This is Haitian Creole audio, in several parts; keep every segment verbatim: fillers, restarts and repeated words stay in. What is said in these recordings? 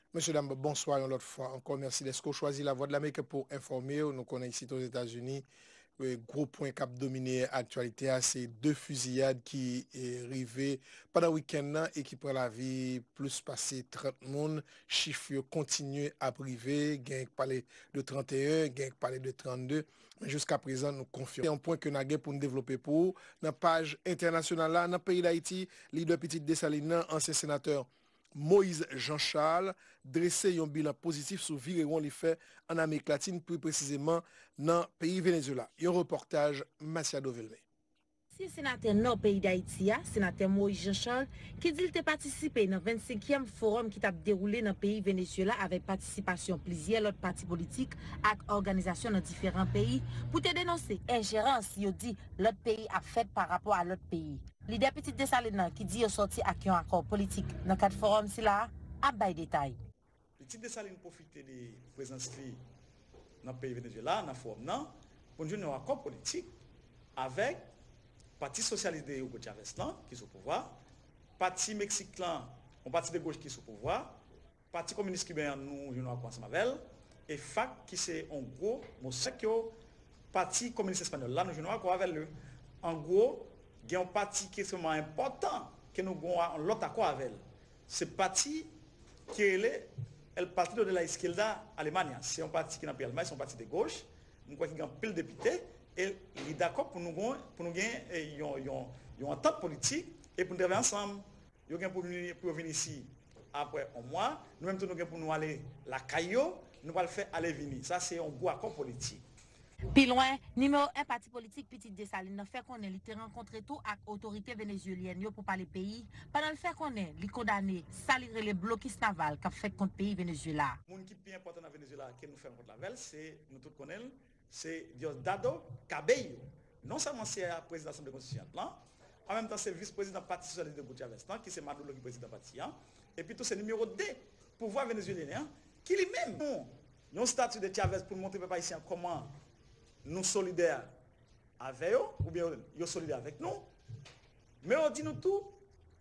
Mesye dam, bonswa yon lòt fwa ankò. Mèsi dèske w chwazi Lavwadlamerik pou w enfòme w. Nou konnen isit Ozetazini, e, gwo pwen k ap domine aktyalite a, se de fiziyad ki, e, rive pandan wikenn nan e ki pran lavi plis pase trant moun. Chif yo kontinye ap rive. Gen k pale de tranteyen, gen k pale de trannde. Men jiska prezan, nou konfime. Se yon pwen ke n a gen pou n devlope pou ou. Nan paj entènasyonal la, nan peyi Dayiti, lidè Pitit Desalin nan, ansyen senatè Moïse Jean Charles, drese yon bilan pozitif sou virewon li fè ann Amerik Latin, pli presizeman nan peyi Venezuela. Yon repòtaj Masiado Vilmé. Ansyen senatè Nò peyi Dayiti a, senatè Moïse Jean Charles, ki di l te patisipe nan vennsenkyèm fowòm ki t ap dewoule nan peyi Venezuela avèk patisipasyon plizyè lòt pati politik ak òganizasyon nan diferan peyi pou te denonse enjerans yo di lòt peyi ap fèt pa rapò a lòt peyi. Lidè Pitit Desalin nan, ki di yo sòti ak yon akò politik nan kad fowòm sila a, ap bay detay. Pitit Desalin pwofite de prezans li nan peyi Venezuela, nan fowòm nan, pou n jwenn yon akò politik avèk Pati Sosyalis de Hugo Chavez lan, ki sou pouvwa, Pati Meksik lan, yon pati de goch ki sou pouvwa, Pati Kominis Kiben an, nou jwenn yon akò ansanm avè l, e fak, ki se yon gwo mosèk yo, Pati Kominis Espanyòl la, nou jwenn yon akò avè l. An gwo, gen yon pati ki ekstrèmman enpòtan, ke nou gen yon lòt akò avè l. Se pati ki rele El Partido de la Izquierda Alemania. Se yon pati ki nan peyi Almay, se yon pati de goch. M kwè ki gen anpil depite, e li dakò pou nou gen, pou nou gen, e, yon, yon, yon antant politik, e pou nou travay ansanm. Yo gen pou vini, pou yo vin isi apre yon mwa. Nou menm tou, nou gen pou nou ale lakay yo. Nou pral fè ale vini. Sa se yon gwo akò politik. Pi lwen, nimewo en pati politik Pitit Desalin nan fè konnen li te rankontre tou ak otorite venezuelyèn yo pou pale peyi, pandan l fè konnen li kondane sa li rele blokis naval k ap fèt kont peyi Venezuela. Moun ki pi enpòtan nan Venezuela ke nou fè rankont avè l, se, nou tout konnen l, se Diosdado Cabello. Non sèlman se prezidan Asanble Konstitisyant lan, an menm tan se vis prezidan Pati Sosyalis de Hugo Chavez lan, ki se Maduro ki prezidan pati an, epi tou se nimewo de pouvwa venezuelyen an, ki li menm yon estati de Chavez pou l montre pèp ayisyen an kòman nou solidè avè yo, oubyen yo, yo solidè avèk nou. Men yo di nou tou,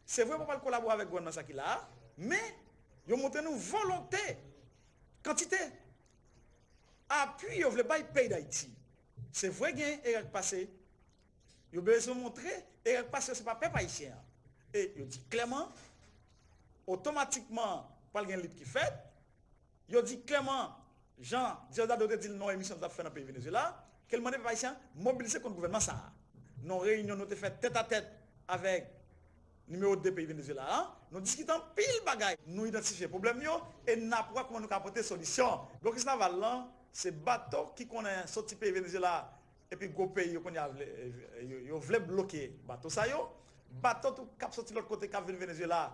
se vre yo pa pral kolabore avèk gouvènman sa ki la a, men yo montre nou volonte, kantite apui yo vle bay peyi Dayiti. Se vre gen erè k pase, yo bezwen montre erè k pase yo se pa pèp ayisyen an. E yo di klèman, otomatikman pral gen lit ki fèt. Yo di klèman, jan Diosdado te di l nan yon emisyon l t ap fè nan peyi Venezuela, ke l mande pèp ayisyen an mobilize kont gouvènman sa a. Nan yon reyinyon nou te fè tètatèt avèk nimewo de peyi Venezuela a, nou diskite anpil bagay, nou idantifye pwoblèm yo, e n ap wè kòman nou ka pote solisyon. Blokis naval lan, se bato ki konnen soti peyi Venezuela, epi gwo peyi yo kounye a vle, yo, yo vle bloke bato sa yo. Bato tou k ap soti lòt kote k ap vin Venezuela,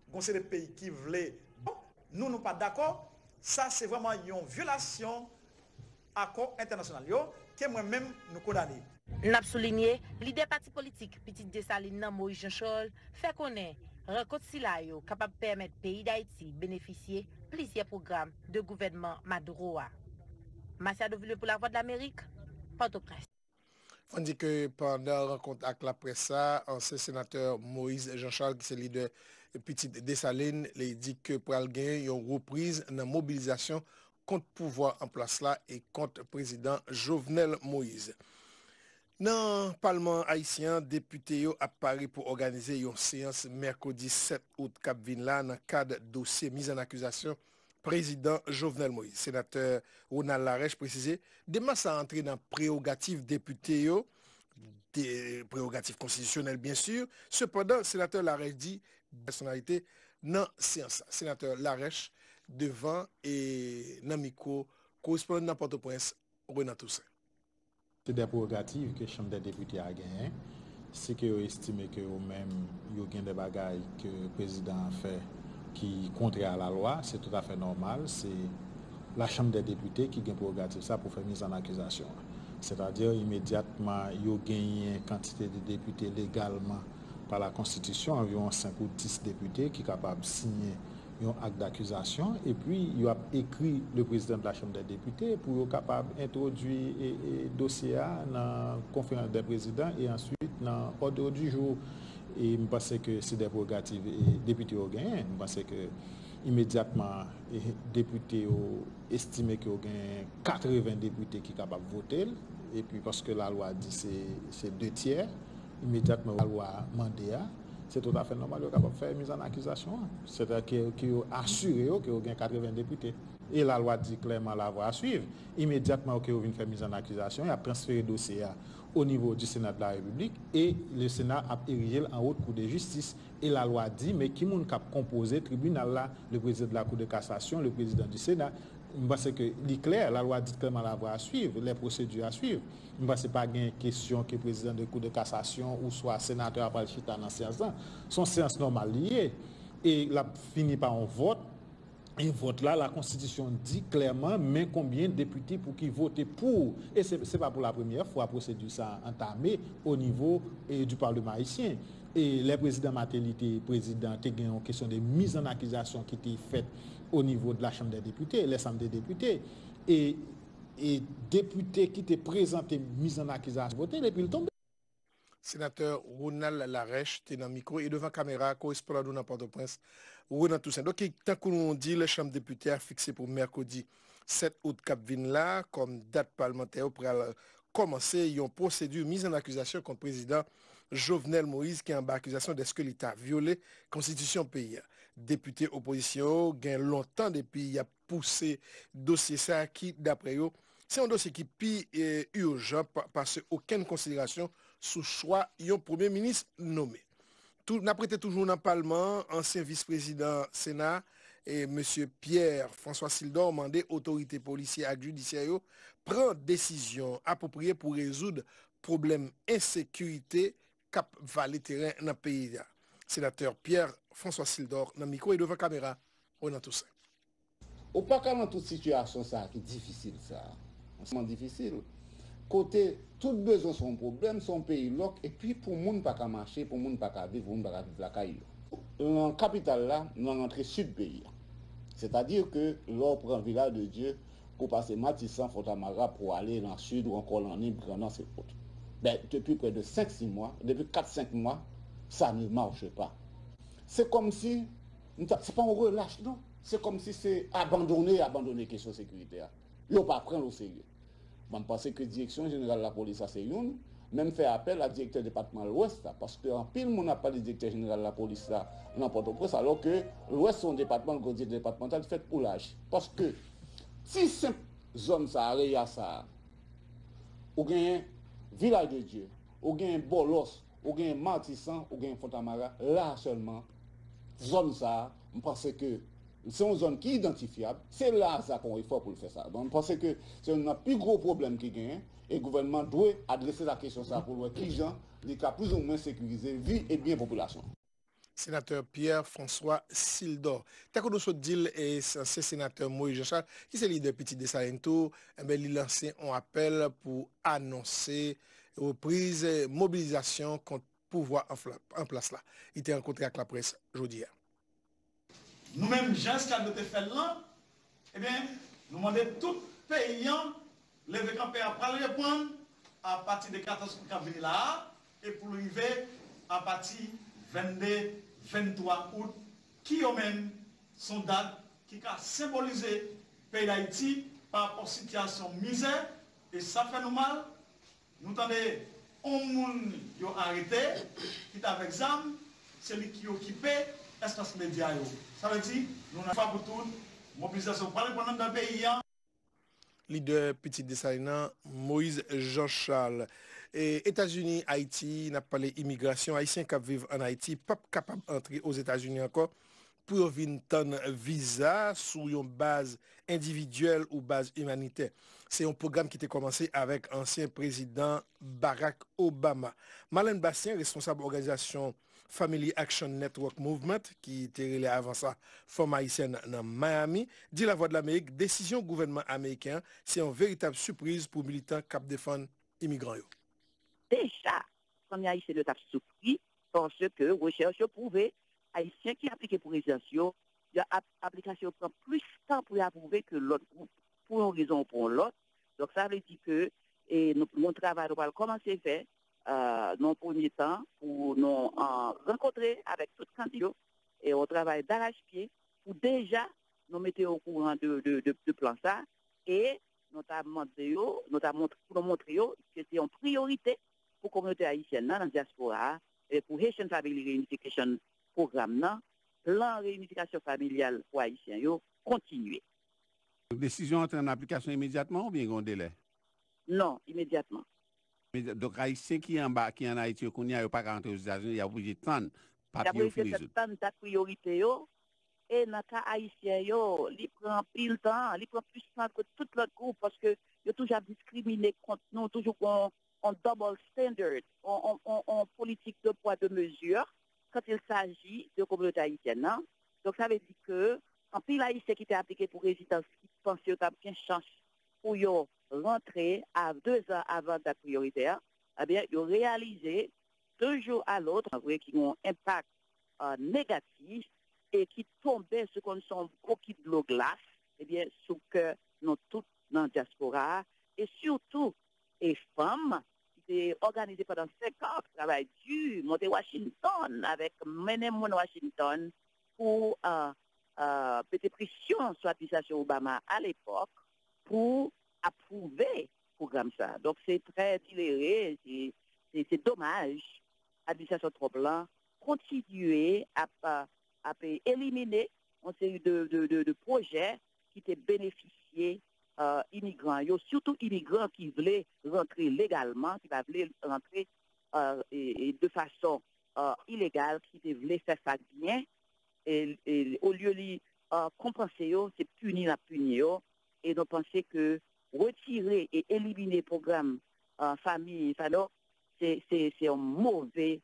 gon seri de peyi ki vle. Bon, nou, nou pa dakò. Sa se vrèman yon vyolasyon akò entènasyonal yo, ke mwen menm nou kondane. N ap soulinye, lidè pati politik Pitit Desalin nan, Moïse Jean Charles, fè konnen rankont sila yo kapab pèmèt peyi Dayiti benefisye plizyè pwogram de gouvènman Maduro a. Masiado Vilmé pou Lavwadlamerik, Pòtoprens. Fò n di ke pandan rankont ak laprès sa, ansyen senatè Moïse Jean Charles, ki se lidè Pitit Desalin, li di ke pral gen yon repriz nan mobilizasyon kont pouvwa an plas la e kont prezidan Jovenel Moïse. Nan palman ayisyen an, depite yo ap pare pou òganize yon seyans mèkredi sèt out k ap vin la nan kad dosye miz an akizasyon prezidan Jovenel Moïse. Senatè Ronald Larèche presize demach sa antre nan prewogatif depite yo, de, prewogatif konstitisyonèl byen si. Sepandan, senatè Larèche di pèsonalite nan seyans la. Senatè Larèche devan e nan mikwo korespondan nan Pòtoprens, Renan Toussaint. Se de prewogativ ke Chanm dè Depite a genyen. Si ke yo estime ke yo menm, yo gen de bagay ke prezidan an fè ki kontrè a lalwa, se toutafè nòmal, se la Chanm dè Depite ki gen prewogativ sa pou fè miz an akizasyon an. Sètadi, imedyatman yo genyen kantite de depite legalman pa la Konstitisyon, anviwon senk ou dis depite ki kapab siyen yon ak dakizasyon, epi yo ap ekri le président de la Chambre des députés pou yo kapab entwodui e, e dosye a nan konferans dè prezidan e answit nan òdre di jou. E m panse ke se de prerogativ e depite yo genyen. M panse ke Imedyatman, eh, depite yo estime ke yo gen katreven depite ki kapab vote l, epi paske lalwa di se, se de tyè, imedyatman lalwa mande a, se toutafè nòmal yo kapab fè miz an akizasyon an. Sètadi ke, ke yo asire yo ke yo gen katreven depite. E lalwa di klèman la voie à suivre. Imedyatman ke yo vin fè miz an akizasyon, y ap transfere dosye a o nivo di Sena de la Repiblik e le Sena ap erije l an wot kou de jistis. E lalwa di, men ki moun k ap konpoze tribinal la, le président de la Cour de cassation, le président du Sénat. M panse ke li klè, lalwa di klèman la voie à suivre, les procédures à suivre. M panse pa gen kesyon ke président de Cour de cassation ou swa senatè a pral chita nan seyans lan. Se yon seyans nòmal li ye. E l ap fini pa yon vòt. E vòt la, lakonstitisyon di klèman men konbyen depite pou ki vote pou. E se, se pa pou la premyè fwa pwosedi sa a antame o nivo, e, du Parlement haïtien. E lè prezidan Martelly te prezidan, te gen yon kesyon de miz an akizasyon ki te fèt o nivo de la Chambre des députés, les chambres des députés. E, e depite ki te prezante miz an akizasyon vote l epi l tonbe. Senatè Ronald Larèche te nan mikwo e devan kamera korespondan nou nan Pòtoprens, Renan Toussaint. Donk, tankou nou di, Chanm Depite a fikse pou mèkredi sèt out k ap vin la kòm dat palmantè yo pral kòmanse yon pwosedi miz an akizasyon kont prezidan Jovenel Moïse ki anba akizasyon dèske li ta vyole konstitisyon peyi a. Depite opozisyon yo gen lontan depi y ap pouse dosye sa a ki, dapre yo, se yon dosye ki pi, e, ijan pa, pase okenn konsiderasyon sou chwa yon premye minis nome. Tou, n ap rete toujou nan palman an, ansyen vis prezidan Sena, e, mesye Pierre François Sildor mande otorite polisyè ak jidisyè yo pran desizyon apwopriye pou rezoud pwoblèm ensekirite k ap vale teren nan peyi a. Senatè Pierre François Sildor nan mikwo e devan kamera Renan Toussaint. Ou pa ka nan tout sitiyasyon sa a ki difisil sa a. Sa difisil. Kote tout bezwen se yon pwoblèm, se yon peyi lòk, epi pou moun pa ka mache, pou moun pa ka viv, pou moun pa ka viv lakay yo. Nan kapital la, nan rantre sid peyi a. Sètadi ke lè w pran Vilaj de Dye, pou pase Matisan, Fontamara, pou ale nan sid ou ankò nan Nip, Grandans e ot. Ben, depi près de senk sis mwa, depi kat senk mwa, ça ne marche pas. Se kòmsi, se pa yon relach non. Se kòmsi se abandone, abandone kesyon sekirite a. Yo pa pran l o serye. Bon, m panse ke direksyon jeneral lapolis la se youn, men m fè apèl a direktè depatman Lwès la, paske anpil moun ap pale direktè jeneral lapolis la nan Pòtoprens, alò ke Lwès se yon depatman, l grandi depatmantal, fèt pou laj. Paske ti senp zòn sa a, reya sa a, ou genyen Vilaj de Dye, ou genyen Bòlòs, ou genyen Matisan, ou genyen Fontamara, la sèlman, zòn sa a, m panse ke se yon zòn ki idantifyab, se la a sa fè yon efò pou l fè sa. Donk, m panse ke se youn nan pi gwo pwoblèm ki genyen, e gouvènman dwe adrese la kesyon sa a pou l wè kijan li ka plizoumwen sekirize vi e byen popilasyon an. Senatè Pierre François Sildor. Tankou nou sot di l, e, ansyen senatè Moïse Jean Charles, ki se lidè Pitit Desalin tou, enben, li lanse yon apèl pou anonse repriz mobilizasyon kont pouvwa an plas la. Li te rankontre ak laprès jodi a. Nou menm, jan eskad yo te fè l lan, ebyen, nou mande tout peyi an, leve kanpe a pral reprann apati de katòz out k ap vini la a, e pou l rive apati vennde, venntwa out, ki yo menm, se yon dat ki ka senbolize peyi Dayiti pa rapò sitiyasyon mizè, e sa fè nou mal, nou tande yon moun yo arete, ki t avèk zam, se li ki okipe espas medya yo. Sa vle di, nou nan fwa pou tout, mobilizasyon pral reprann anndan peyi an. Lidè Pitit Desalin nan, Moïse Jean Charles. E, Etazini, Ayiti, n ap pale imigrasyon, Ayisyen k ap viv ann Ayiti p ap kapab antre Ozetazini ankò pou yo vin tann viza sou yon baz endividyèl ou baz imanitè. Se yon pwogram ki te kòmanse avèk ansyen prezidan Barack Obama. Marlène Bastien, responsab òganizasyon Family Action Network Movement, ki te rele avan sa Fanm Ayisyèn nan Miami, di Lavwadlamerik desizyon gouvènman ameriken an se yon veritab sipriz pou militan k ap defann imigran yo. Deja, fanmi ayisyèn yo t ap soufri paske rechèch yo pwouve Ayisyen ki aplike pou rezidans yo, yo ap, aplikasyon yo pran plis tan pou yo apwouve ke lòt gwoup, pou yon rezon ou pou yon lòt. Donk, sa vle di ke e nou, yon travay nou pral kòmanse fè nan yon premye tan pou nou rankontre avèk tout kandida yo, e yon travay darachpye pou deja nou mete yo okouran de, de, de, de plan sa, e nou ta mande yo, nou ta montre, pou nou montre yo ke se yon priyorite pou kominote ayisyèn nan, nan dyaspora a, e pou Haitian Family Reunification Program nan, plan reyinifikasyon familyal pou ayisyen yo kontinye. Desizyon antre an aplikasyon imedyatman oubyen gen yon delè? Non, imedyatman. Donk, Ayisyen ki anba, ki ann Ayiti yo kounye a, yo pa ka rantre Ozetazini, y ap oblije tann papye yo fin rezoud. Tann dat priyorite yo, e nan ka ayisyen yo, li pran anpil tan, li pran plis tan ke tout lòt gwoup, paske yo toujou ap diskrimine kont nou, toujou gon yon double standard, yon, yon, yon, yon politik de pwa de mezi quand il s'agit de kominote ayisyèn nan. Donk, sa vle di ke anpil Ayisyen ki te aplike pou rezidans, ki panse yo t ap gen chans pou yo rantre a de zan avan dat priyoritè, ebyen, yo reyalize de jou a lot, vre ki gen yon enpak negatif e ki tonbe se konn se yon gwo kit dlo glas, ebyen, sou kè nou tout nan dyaspora a, e sitou e fanm ki te òganize pandan senk an, travay di, monte Washington avèk mennen moun Washington pou mete presyon sou administrasyon Obama alepòk pou apwouve pwogram sa. Donk, se trè dilere, se domaj administrasyon Trump lan kontinye ap, ap elimine yon seri de, de, de, de pwojè ki te benefisye imigran yo, sitou imigran ki vle rantre legalman, ki pa vle rantre de fason ilegal, ki te vle fè sa byen, e olye li konpanse yo, se pini l ap pini yo, e nou panse ke retire e elimine pwogram fanmi Fanò, se, se, se yon move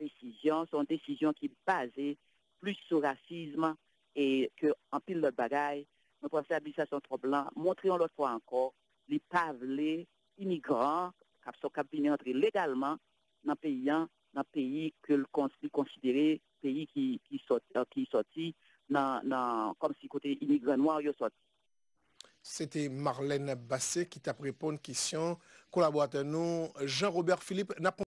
desizyon, se yon desizyon ki baze plis sou rasism e ke anpil lòt bagay. Nou panse administrasyon Trump lan montre yon lòt fwa ankò, li pa vle imigran k ap, k ap vini antre legalman nan peyi an, nan peyi ke l konsidere peyi ki, ki sòti, ki sòti nan, nan, kòmsi kote imigran nwa yo sòti. Se te Marlène Bassé ki t ap reponn kesyon kolaboratè nou Jean Robert Philippe. N ap